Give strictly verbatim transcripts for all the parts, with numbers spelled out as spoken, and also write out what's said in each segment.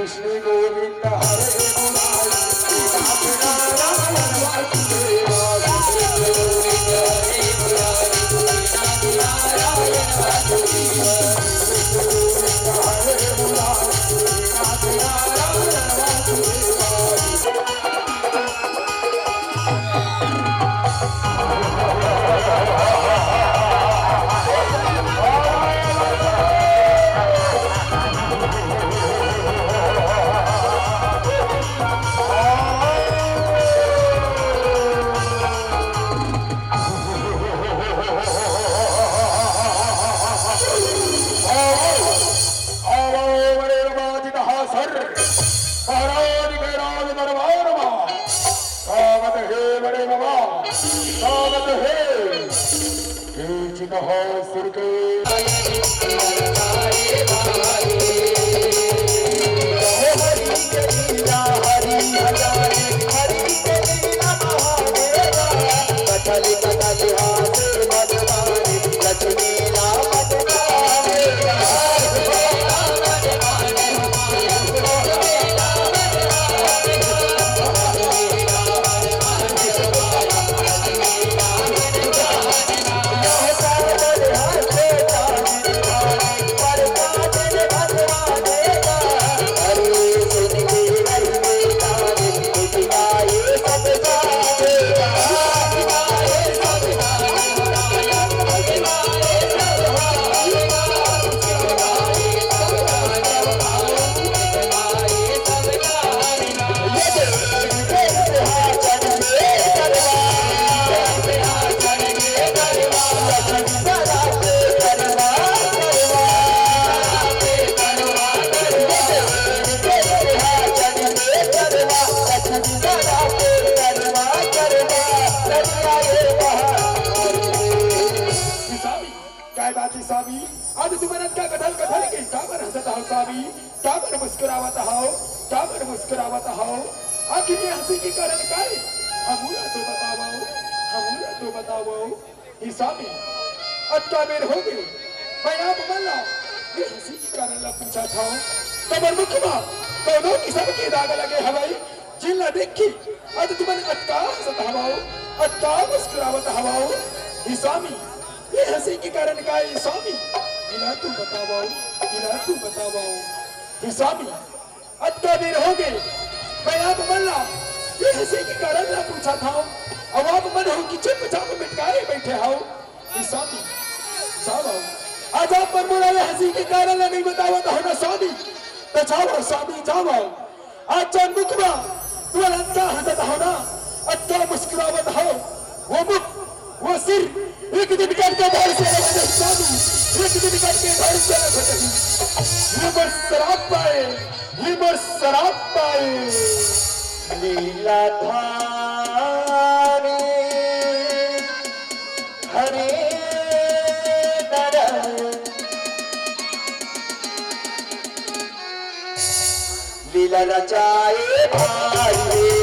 आओ, आओ, बड़े बाबा जी का हाथ सर, महाराज के राज दरबार मा। स्वागत हे बड़े बाबा, स्वागत हे। बीच कहो सिर के। स्वामी, काय बात हे स्वामी? आज तुमन अतका कठल कठल के काबर हंसत हव स्वामी? काबर मुस्कुरावत हव? काबर मुस्कुरावत हव? आखिर ये हंसी के कारण काय? हमू ला तो बतावव, हमू ला तो बतावव। हे स्वामी, अतका बेर होगे, मैं आप मन ला ये हंसी के कारण ला पूछत हव। तमर मुख मा कोनो किसम के दाग लगे हवय? जेन ला देख के आज तुमन अतका हंसत हवव, अतका मुस्कुरावत हवव। हे स्वामी, ये हंसी के कारण का हे स्वामी? इला तू बतावव, इला तू बतावव। हे स्वामी, अतका बेर होगे, मैं आप मन ला ये हंसी के कारण ला पूछत हव, अउ आप मन हो कि चुपचाप मिटकाए बइठे हव। हे स्वामी, जावव। आज आप मन मोला ये हंसी के कारण ला नइ बतावत हव ना स्वामी, त जावव स्वामी, जावव। आज जउन मुख मा तुमन अतका हंसत हव ना, अतका मुस्कुरावत हव, वो मुख, वो सिर एक दिन कट के धड़ से अलग हो जाही स्वामी, एक दिन कट के धड़ से अलग हो जाही। ये मोर सराप आय, ये मोर सराप आय। लीलाधारी हरे नर लीला रचाए भाई रे।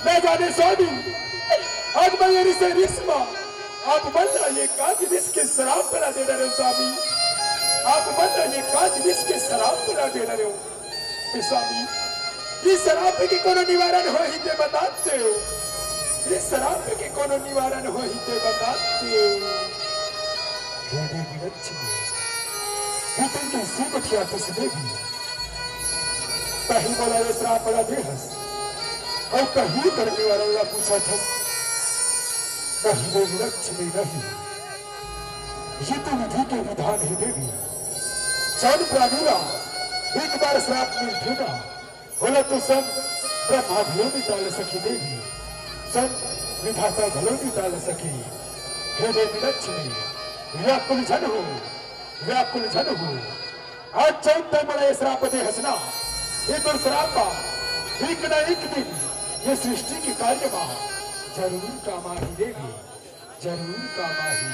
मैं जाने स्वामी, अब मैं ये रिस, रिस मा, आप मन ला ये काज रिस के श्राप ला दे डरेंव स्वामी, आप मन ला ये काज रिस के श्राप ला दे डरेंव। हे स्वामी, इस श्राप के कोनो निवारण होही ते बता देव, इस श्राप के कोनो निवारण होही ते बता देव। हे देवी लक्ष्मी, हे तन के सुख ठिया तस देवी, कहीं मोला ये श्राप ला दे हस, अउ कहीं कर निवारण ला पूछत हस। नहीं देवी लक्ष्मी, नहीं, ये तो विधि के विधान हे देवी। जउन प्राणी ला एक बार श्राप मिलथे ना, ओला तो संत ब्रह्मा घलो नइ टाल सके देवी, संत विधाता घलो नइ टाल सके। हे देवी लक्ष्मी, व्याकुल झन हो, व्याकुल झन हो। आज जउन तैं मोला ये श्राप दे हस ना, ये तोर श्राप एक ना एक दिन ये सृष्टि के कार्य मा जरूर काम आही देवी, जरूर काम आही।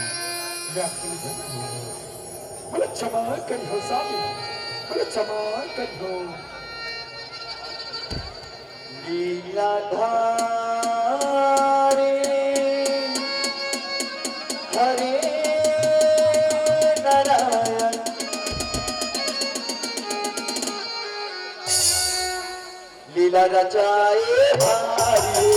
व्याकुल झन हो, मोला क्षमा करिहो स्वामी, मोला क्षमा करिहो। लीलाधारी हरे नारायण, लीला रचाए भारी।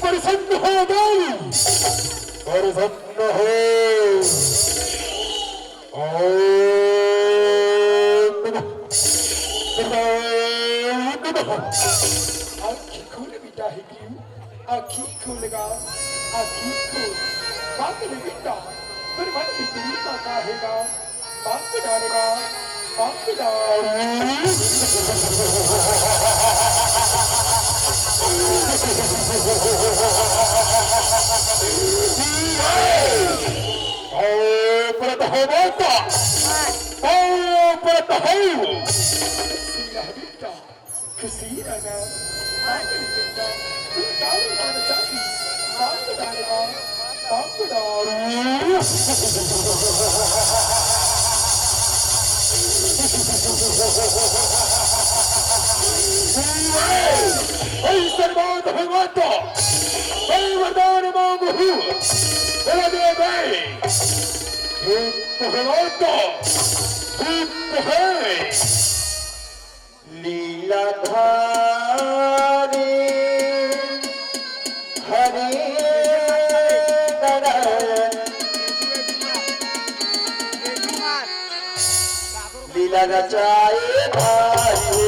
प्रसन्न हो गई, प्रसन्न हो। ओम नमः, ओम नमः। आँखी खोल बेटा हे क्यों? आँखी खोल गा, आँखी खोल। बात ले बेटा, तोर मन भीतरी मा का हे गा? बात डाल गा, बात डाल। ओ प्रत हो माता, ओ प्रत हो। खुशी रह बेटा, खुशी रह। मांग ले बेटा, तू डाल मांग चांदी, मांग डाल मांग, मांग डाल। ऐ सर्वांत भगवंत, ऐ वरदान मांगहु, वो दे दे। धूप है वो तो, धूप है। लीलाधारी हरे नारायण, लीला रचाए भारी।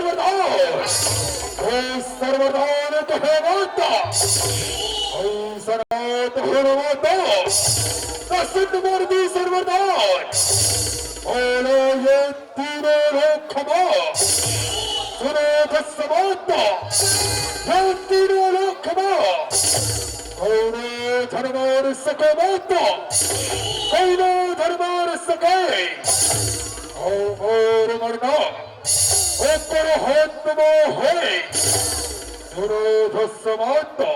सर्वदान, हे सर्वदान कहे माता, हे सर्वदान कहे माता, दसंत मूर्ति सर्वदान, बोलो ये तीनों लोक मा, सुनो दस माता, ये तीनों लोक मा, कोनो धर्मार सके माता, कोनो धर्मार सके, अउ मोर मरना ओकर हाथ मा हे। सुनो दस माता,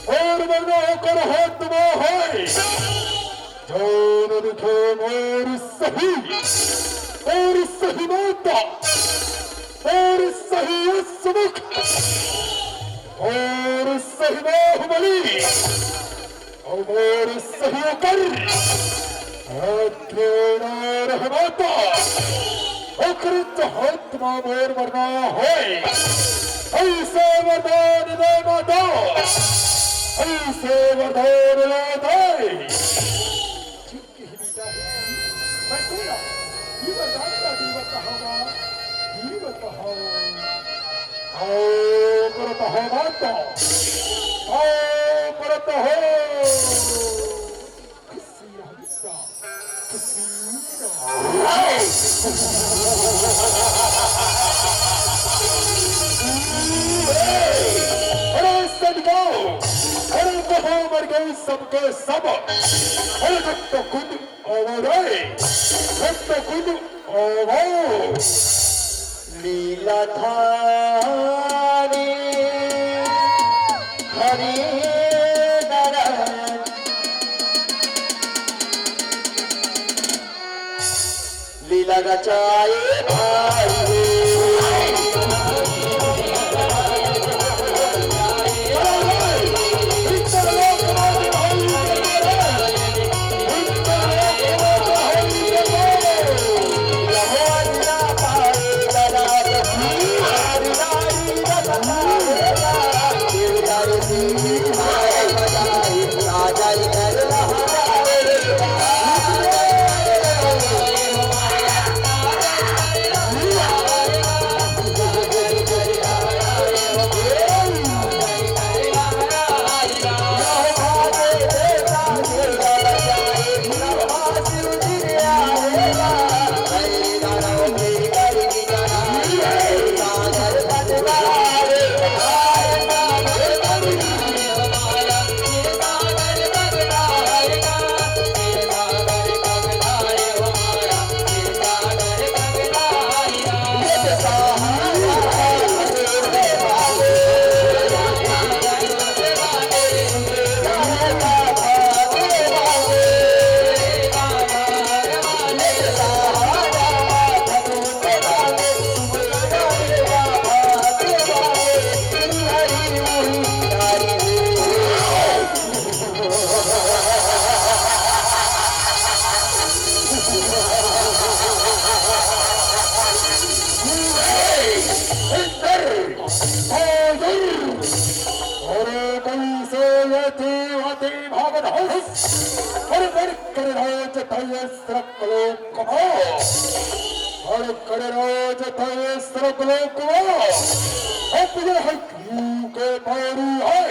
मोर मरना ओकर हाथ मा हे। जौन दिखे मोर सही, मोर सही माता, मोर सही समुख, मोर सही बाहुबली, अउ मोर सही ओकर, अकेला रह माता, ओकर तो हाथ मा मोर मरना हे। अइसे वरदान दे माता, अइसे वरदान दे। ठीक कहे बेटा हे। मैं तोला जीवन दान ला जीवत हवा, जीवत हवा। आओ करत हो माता, आओ करत हो। खुशी रह बेटा, खुशी रह। अरे सजगाओ, अरे कहाँ मर गई सबके सब। अरे जब तो खुद अवरे भक्त कुल अवो। लीला थारी हरि दरन। लीला रचाए भाई। अरे कैसे ये देवते भागत हस? अरे मेरे कर राज तय सर्वलोक मा। अरे कर राज तय सर्वलोक मा। अब ये है क्यों के पारी है?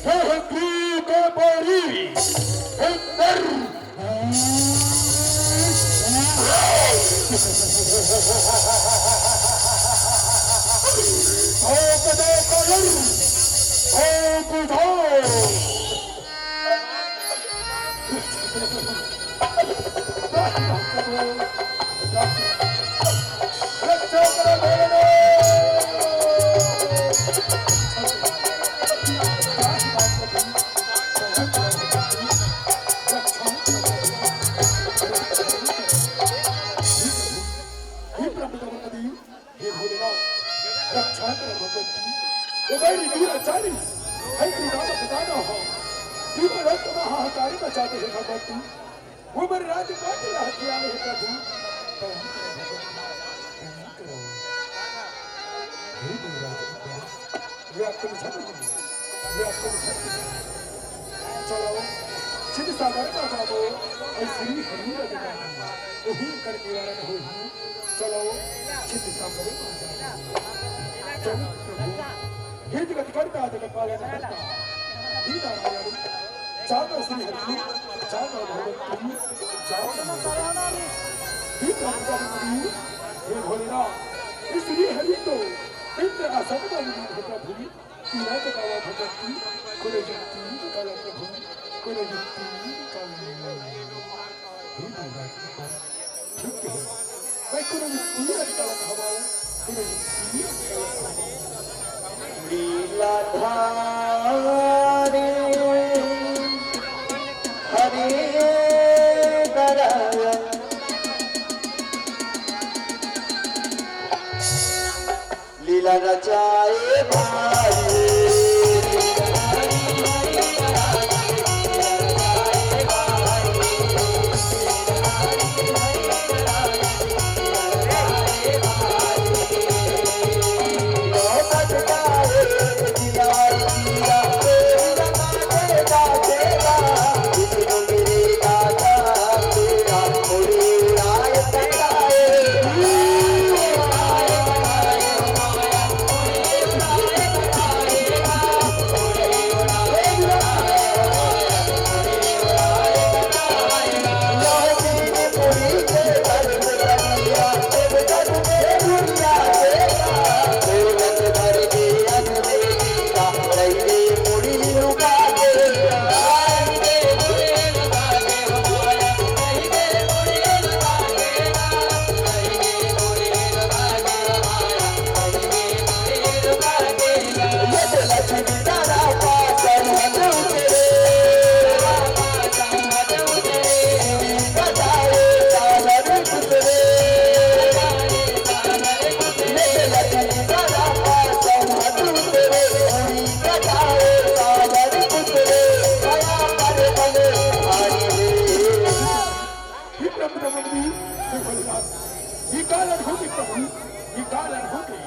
ये है क्यों के पारी? अंदर हे भोलेनाथ, रक्षा कर भगवती। ओ मेरी दुराचारी, हे तू राम बताना हो। तू तो रक्त में हाहाकारी मचाते हैं भगवती। वो मेरे राज्य का तेरा हथियार है प्रभु। हे दुराचारी, हे आपको निशाना, हे आपको निशाना। चलो, छिद सागर का जाओ, और श्री हरि का जाओ। वही कर निवारण हो ही। चलो, छिद सागर का जाओ। हे जगत कर्ता, जगत पालन हरता, हे नारायण, जागो श्री हरि, जागो भगवती, जागो। हे ब्रह्म, हे भोलेनाथ, हे श्री हरि तो इंद्र आसन में विराज है प्रभु। तीरा जगावा भगवती, कोनो युक्ति निकाला प्रभु, कोनो युक्ति निकाला। हे दुर्गा के ऊपर, ठीक है। मैं कोनो युक्ति निकाला हवाऊं, कोनो युक्ति निकाला हवाऊं। लीलाधारी हरे नारायण। लीला रचाए भाई। हे ब्रह्म मंदिर, हे भोलेनाथ, ये का लड़ हो गई प्रभु, ये का लड़ हो गई।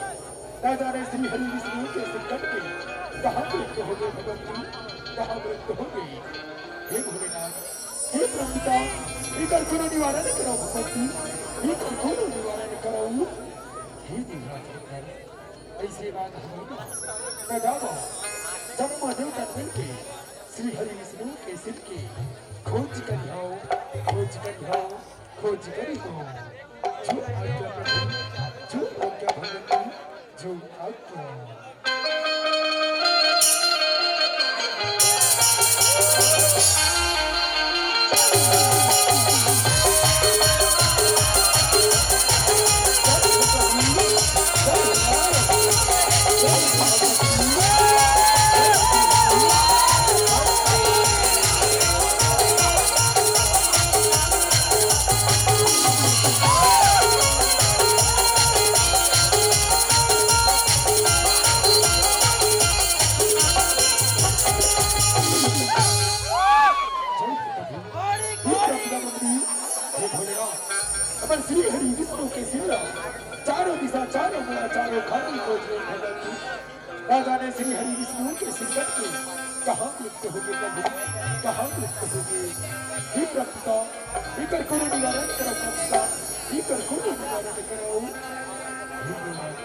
ना जाने श्री हरि विष्णु के संकट में कहाँ मृत्यु हो गए भगवती, कहाँ मृत्यु हो गई। हे भोलेनाथ, हे प्रभु पिता, एकर कोनो निवारण करो भगवती, एकर कोनो निवारण करो। हे देवराज शंकर, ऐसे बात हम न जावो। जम्मो देवता मिलके श्री हरि विष्णु के सिर के खोज करिहो, खोज करिहो, खोज करिहो। जो आज्ञा प्रभु, जो आज्ञा भगवती, जो आज्ञा। हे भोलेनाथ, अपन श्री हरि विष्णु के सिर ला चारों दिशा, चारों मुड़ा, चारों खानी को जो भगवती। ना जाने श्री हरि विष्णु के सिर कट के कहाँ मृत्यु हो गए प्रभु, कहाँ मृत्यु हो गए। हे प्रभु पिता, एकर कोनो निवारण करो प्रभु पिता, एकर कोनो निवारण करो। हे भोलेनाथ,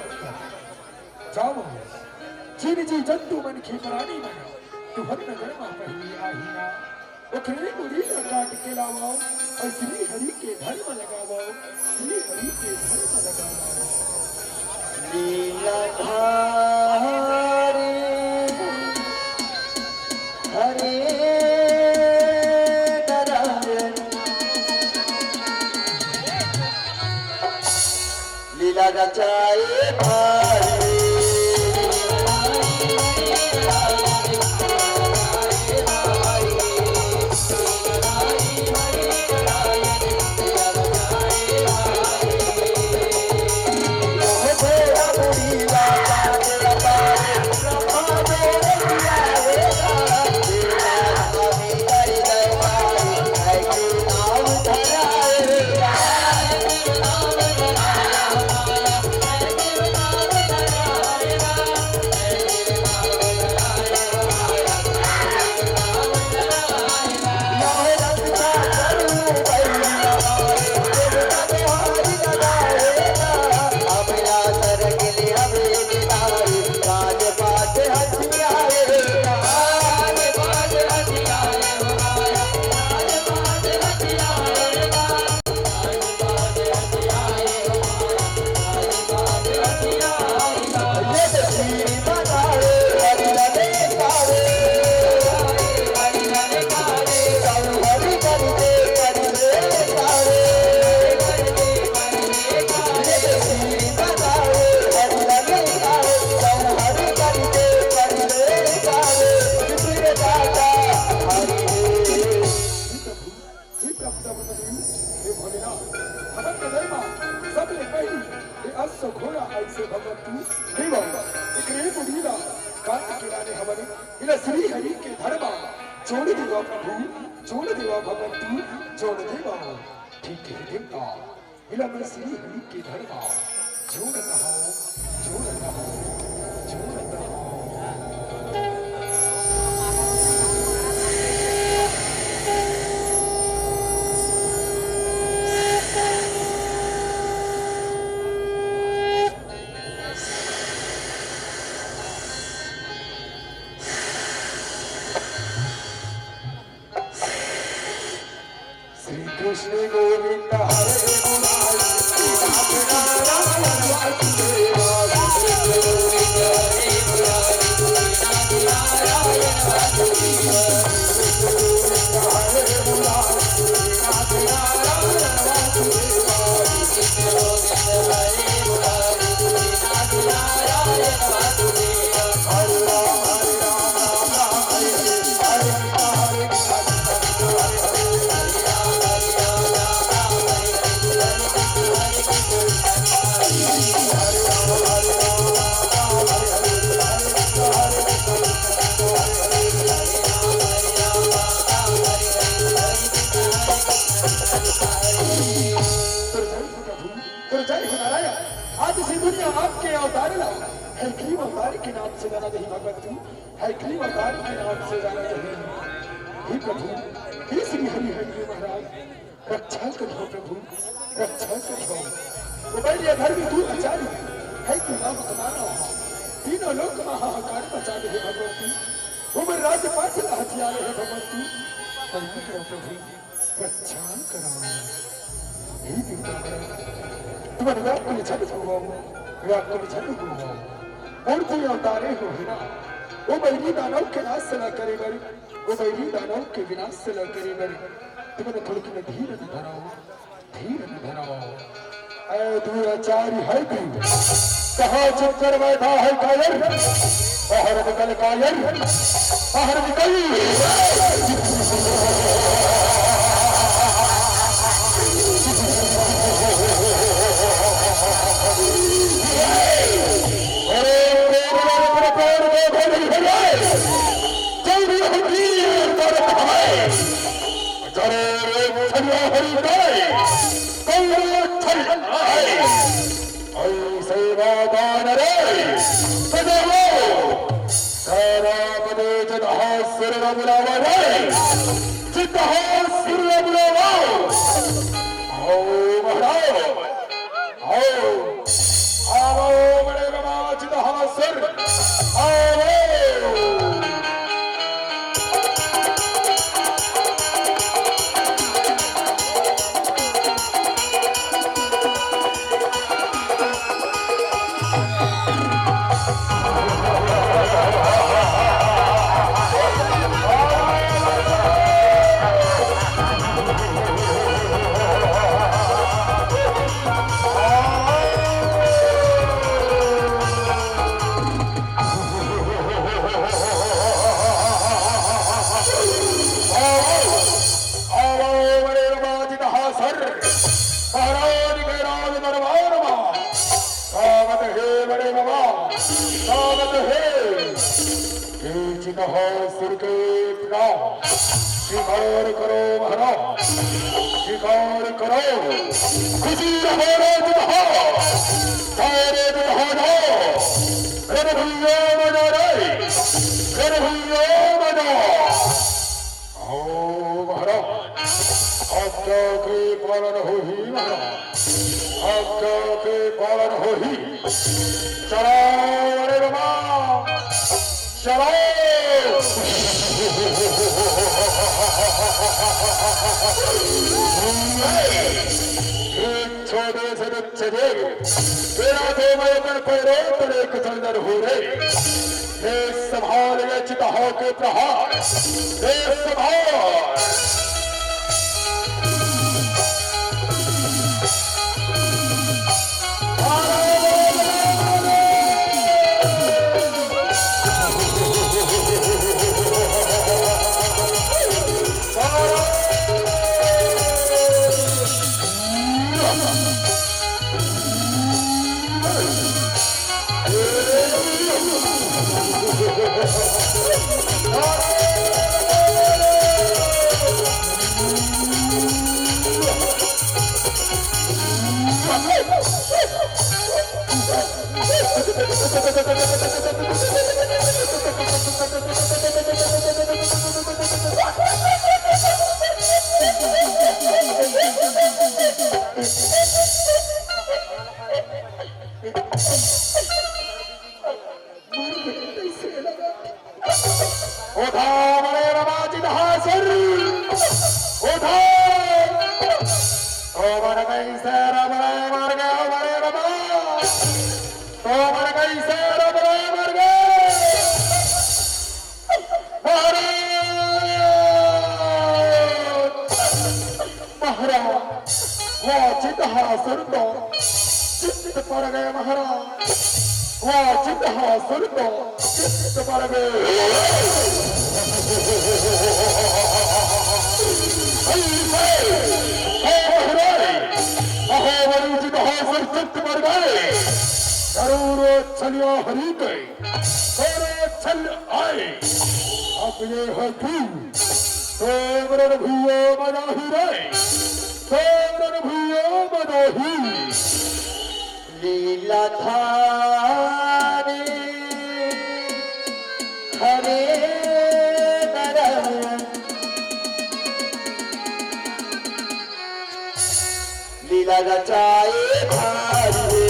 जावो, जिन जीव जंतु मन के प्राणी मन, तुहर नगर मा पहिली आही ना, ओखरे मुड़ी ला काट के लावो, अउ श्री हरि के धर्म लगावो, श्री हरि के धर्म लगावो। लीलाधारी हरे नारायण। लीला रचाए भाई। जोड़ देवा प्रभु, जोड़ देवा भगवंतु, जोड़ देवा। ठीक हे देवता, मिला मैं श्री हरि के घर मा। जोड़ दहो, जोड़ दहो, जोड़ दहो। श्री कृष्ण गोविंद हरे मुरारी, श्रीनाथ नारायण वासुदेवा। तोर जय हो प्रभु, तोर जय हो नारायण। आज इस दुनिया आपके अवतार ला, हयग्रीव अवतार के नाम से जाना जाही भगवंतु, हयग्रीव अवतार के नाम से जाना जाही। हे प्रभु, हे श्री हरि हयग्रीव महाराज, रक्षा करिहो प्रभु, रक्षा करिहो। ओ बैरी अधर्मी दुराचारी, हे तू नाम अपमाना हो, तीनों लोक मा हाहाकार मचा दे हे भगवंतु, उमर राजपाट ला हथियाए हे भगवंतु, दया करो प्रभु। रक्षा करो। हे देवता, तुमन व्याकुल जन होवव, व्याकुल जन होवव। मूर्ति अवतारे हो हे ना। ओ बैरी दानव के नाश ला करे बर, ओ बैरी दानव के विनाश ला करे बर, तुमन थोड़किन धीर न धरव, धीर न धरव। ऐ दुराचारी हयग्रीव, कहाँ चुप कर बैठा है कायर? बाहर निकल कायर, बाहर निकल। अरे, तेरे को भर भर जल्दी होगी, पर हमें। अरे, रे, छलिया हरी गाय, कौन छल आए? ऐसे वातान रे, सजाओ। तारापदे चितहासुर बुलावा रे, चितहासुर बुलावा। आओ महाराज, आओ, आओ बड़े बाबा चितहासुर, आओ। आओ, बड़े बाबा चितहासुर, महाराज के राज दरबार मा। स्वागत हे बड़े बाबा, स्वागत हे। हे चितहासुर के पुतला, शिकार करो महाराज, शिकार करो। खुशी रहो रे चितहार, सारे चितहार जाओ। रे भैया मजा रे, रे भैया मजा। आओ महाराज, आज्ञा के पालन होही महाराज, आज्ञा के पालन होही। चलाओ रे बाबा, चलाओ। एक छोटे से बच्चे दे, तेरा तो मैं अपन पैरों तले एक संदर हो रे। हे संभाल ये चितहा के प्रहार, हे संभाल। उठा बड़े रमा चितहासुर, उठा। तो मन कैसे रमणे मर गए बड़े रमा, तो मन कैसे रमणे मर गए। महाराज, महाराज, वो चितहासुर तो चित्त पर गए महाराज, वो चितहासुर तो चित्त पर गए। ऐसे, ओ महाराज, अहो बड़ी चितहासुर चित्त पर गए। जरूर वो छलिया हरि गए। तोरे छल आए। अब ये है कि तोमरन भुइयो मनाही रे। तोमरन भुइयो मनाही। लीला धारी हरे नारायण। लीला रचाए भारी।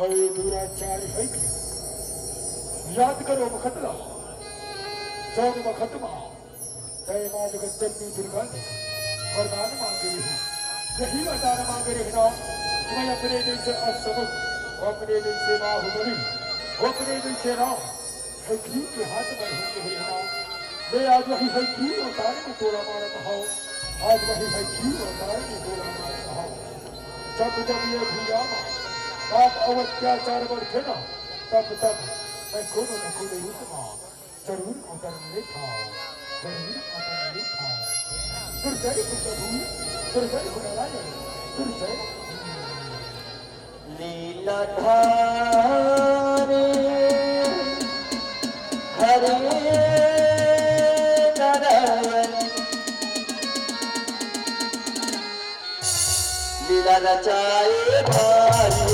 अरे दुराचारी है कि याद करो मखतला, जौन मखतमा तय माँ जगत जननी दुर्गा ले वरदान मांगे रही। यही वरदान मांगे रही ना कि मैं अपने जैसे असमुख, अपने जैसे बाहुबली, अपने जैसे राम, हकीम के हाथ में रहूंगे रही ना। मैं आज वही हकीम अवतार में टोला मारत हूँ, आज वही हकीम अवतार में टोला मारत हूँ। जब जब ये भुइयां पाप अउ अत्याचार बढ़थे ना, तब तब मैं कोनो न कोनो रूप मा जरूर अवतरण लेथव, जरूर अवतरण लेथव। दुर्जय हो प्रभु, दुर्जय हो नारायण, दुर्जय हो। लीला धारी हरे नारायण। लीला रचाए भारी।